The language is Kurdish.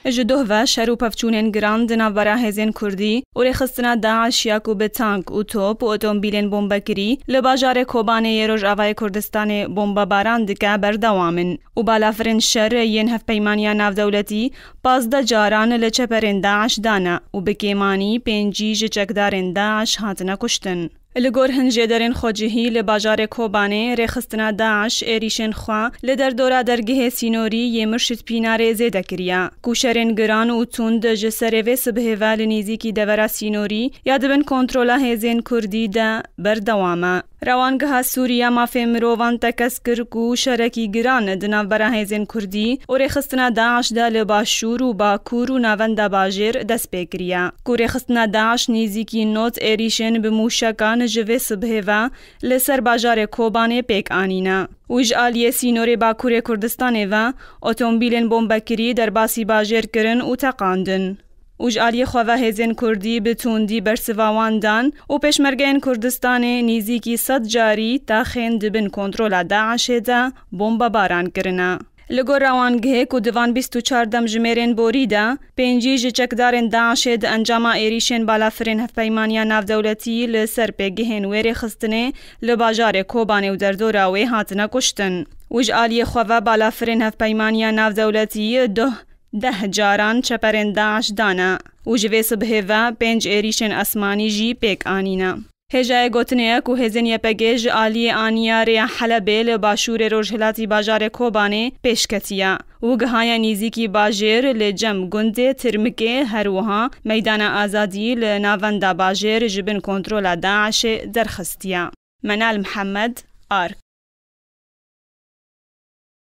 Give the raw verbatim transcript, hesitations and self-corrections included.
Ji doh ve şer û pevçûnên giran di navbera hêzên Kurdî û rêxistina DAIŞ ya ku bi tank û top û otomobîlên bombekirî li bajarê Kobanê yê Rojavayê Kurdistanê bombebaran dike berdewam in û balafirên şer yên Hevpeymaniya Navdewletî pazdeh caran li çeperên DAIŞ dane û bi kêmanî pêncî ji çekdarên DAIŞ hatine kuştin. Li gor hin jêderên xwecihî li bajarê Kobanê rêxistina DAIŞ êrîşên xwe li derdora dergehê sînorî yê Mirşid Pînarê zêde kiriye, ku şerên giran û tund ji serê vê sibhê ve li nîzîkî devera sînorî ya di bin kontrola hêzên Kurdî de berdewam e. Rewangeha Sûriya Mafê Mirovan tekez kir ku şerekî giran di navbera hêzên Kurdî û rêxistina DAIŞ de li Başûr û Bakur û navenda bajêr dest pê kiriye, ku rêxistina DAIŞ nîzîkî nod êrîşên bi mûşekan ji vê sibhê ve li ser bajarê Kobanê pêk anîne û ji aliyê sînorê Bakurê Kurdistanê ve otomobîlên bombekirî derbasî bajêr kirin û teqandin. Û ji aliyê xwe ve hêzên Kurdî bi tundî bersiva wan dan û pêşmergeyên Kurdistanê nîzîkî sed carî taxên di bin kontrola DAIŞê de bombebaran kirine. Li gor rewangehê ku di van bîst û çar demjimêrên borî de pêncî ji çekdarên DAIŞê di encama êrîşên balafirên Hevpeymaniya Navdewletî li ser pêgehên wê rêxistinê li bajarê Kobanê û derdora wê hatine kuştin û ji aliyê xwe ve balafirên Hevpeymaniya Navdewletî duh deh caran çeperên DAIŞ dane û ji vê sibhê ve pênc êrîşên esmanî jî pêk anîne. Hêjayê gotinê ye ku hêzên Y P G ji aliyê aniya rêya Helebê li başûrê rojhilatî bajarê Kobanê pêş ketiye û gihaye nîzîkî bajêr li cem gundê Tirmikê, her wiha Meydana Azadî li navenda bajêr ji bin kontrola DAIŞê derxistiye. Menal Mihemed, Ark.